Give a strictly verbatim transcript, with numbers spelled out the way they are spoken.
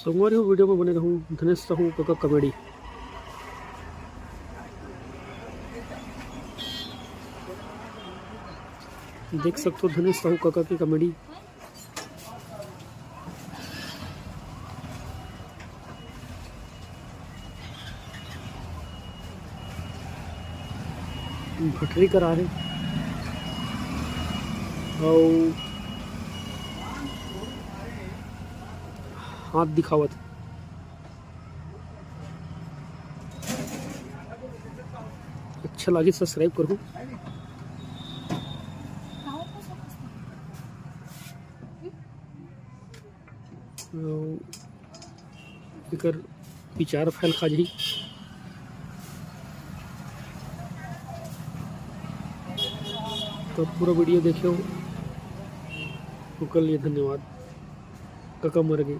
संगवारी हो, video में बने रहू धनेश साहू कका comedy। देख सकथो धनेश साहू कका के comedy। भटरी करा हे अउ हाथ दिखावत। अच्छा लागे, subscribe करहू। अउ एकर विचार फैल खा जाही। तो पूरा video देखे हो, ओकर लिए धन्यवाद। कका मर गए।